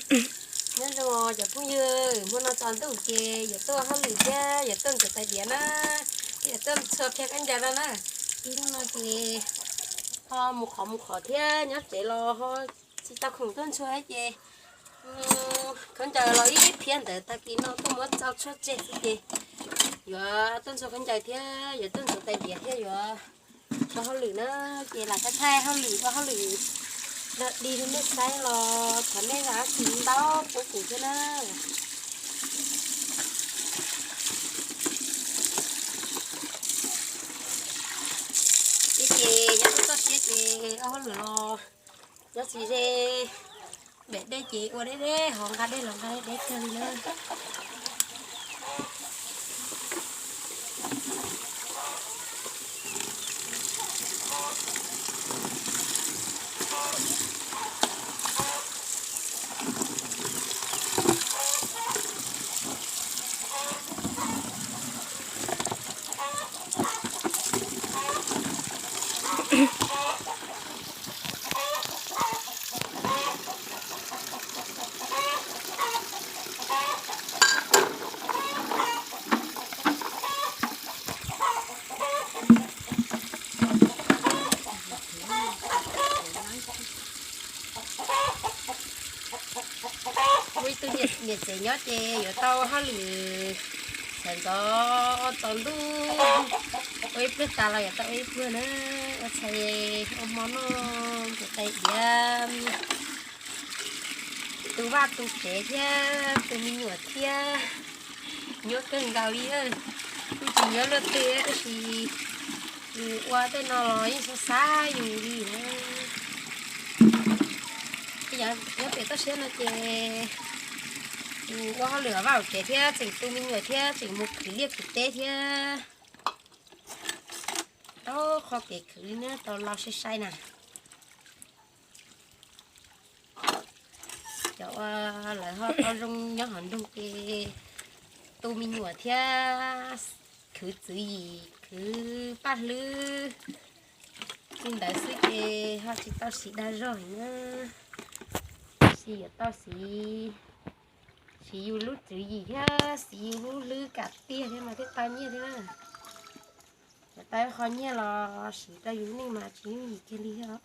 Nyob zoo cov phooj ywg, hmo no tsaus ntuj ces yuav tuaj hauj lwm thiab yuav tuaj ntxuav tais diav na, yuav tuaj ntxhua phiab khaub ncaws no na. Ib hnub no ces ho mus qhov mus qhov thiab nyob tsev los ho tsis tau khoom tuaj ntxhua ces khaub ncaws los ib phiab ntawd tag kis no tuaj muab tso tshuaj tseg xwb ces yuav tuaj ntxhua khaub ncaws thiab yuav tuaj ntxuav tais diav thiab yuav ua hauj lwm na. Ces lam thaij thaij hauj lwm ua hauj lwm dog dig rau nej saib los thov nej zam lub txim ntau rau kuv thiab na. Ces nyob toj siab ces ua hauj lwm los nyob tsis ze, npem dej ces ua deb deb, hos nqa dej los nqa deb deb kawg li na. Ua ib tug niam tsev nyob ces yuav tau hauj lwm sawv ntxov tsaus ntuj, ua ib pliag tas los yuav tau ua ib pliag na, ua tshais ua hmo noj ntxuav tais diav, tu vaj tu tsev thiab tu me nyuam thiab, nyuaj kawg nkaus li. Kuj tsis nyuaj luaj twg tab sis yus ua tej no los yeej xav xav yus li na. Nyob pem toj siab no ces yus ua hauj lwm hauv vaj hauv tsev thiab tseem tu me nyuam thiab tseem mus khwv liaj khwv teb thiab, tau qhov kev khwv li na, tau los sai sai na. Cov uas lawv ho tau zoo nyob hauv nroog ces tu me nyuam thiab khwv tswv yim khwv paj hlwb li ntawd xwb ces ho tsis tau siv dag zog heev na, tab sis yuav tau siv, siv yus lub tswv yim thiab siv yus lub hlwb kam tiag thiab mas thiaj tau nyiaj thiab na. Yuav tau ib qho nyiaj los siv rau yus lub neej mas tsis yooj yim kiag li thiab.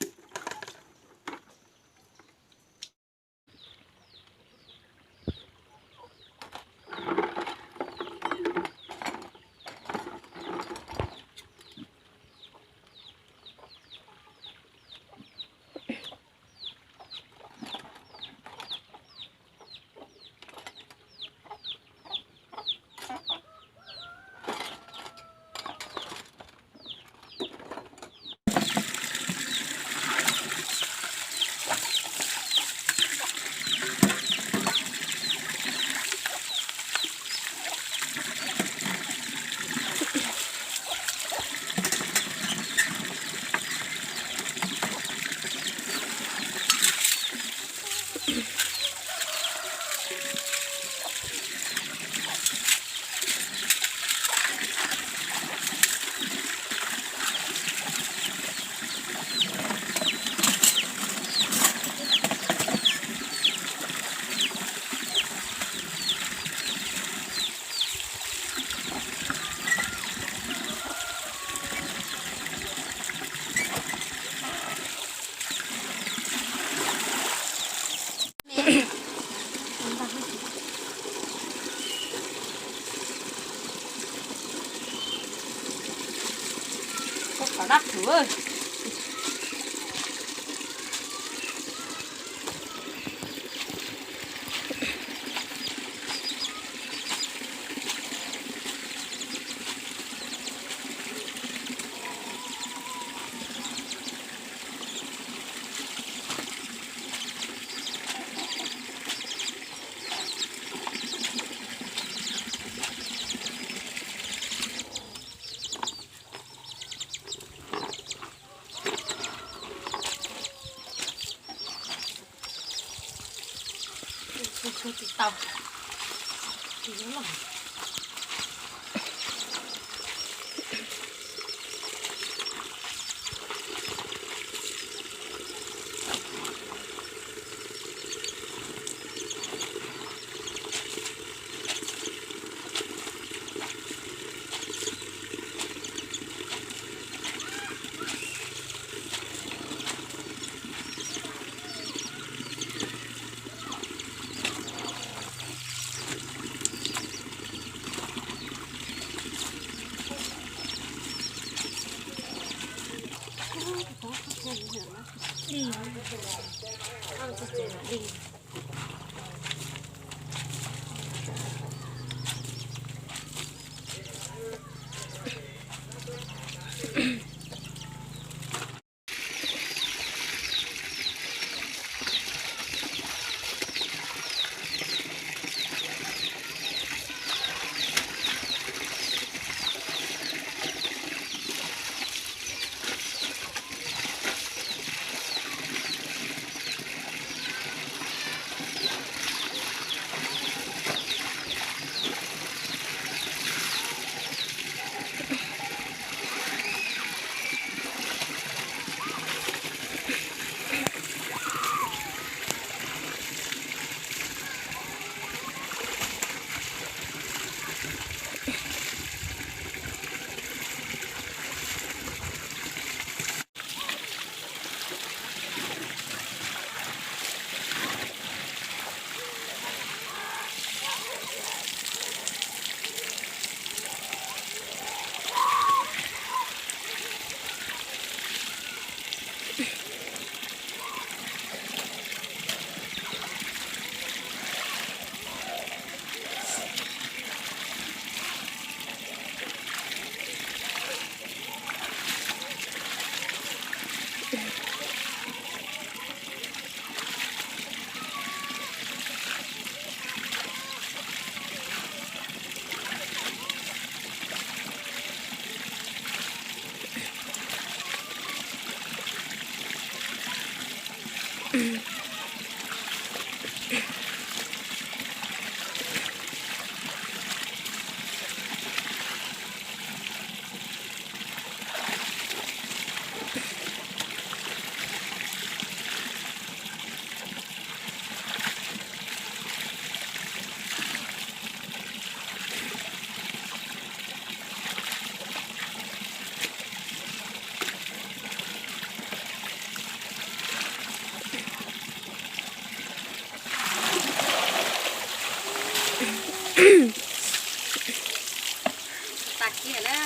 Tas kiag na,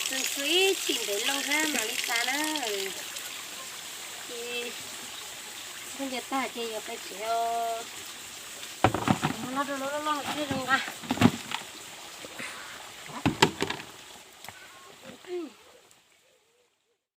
tsuas ib chim ntev loo thiab mam li tas na. Ces khaub ncaws tag ces yuav pais tsev os. Muab no rau lub loj loj thiaj zoo nqa.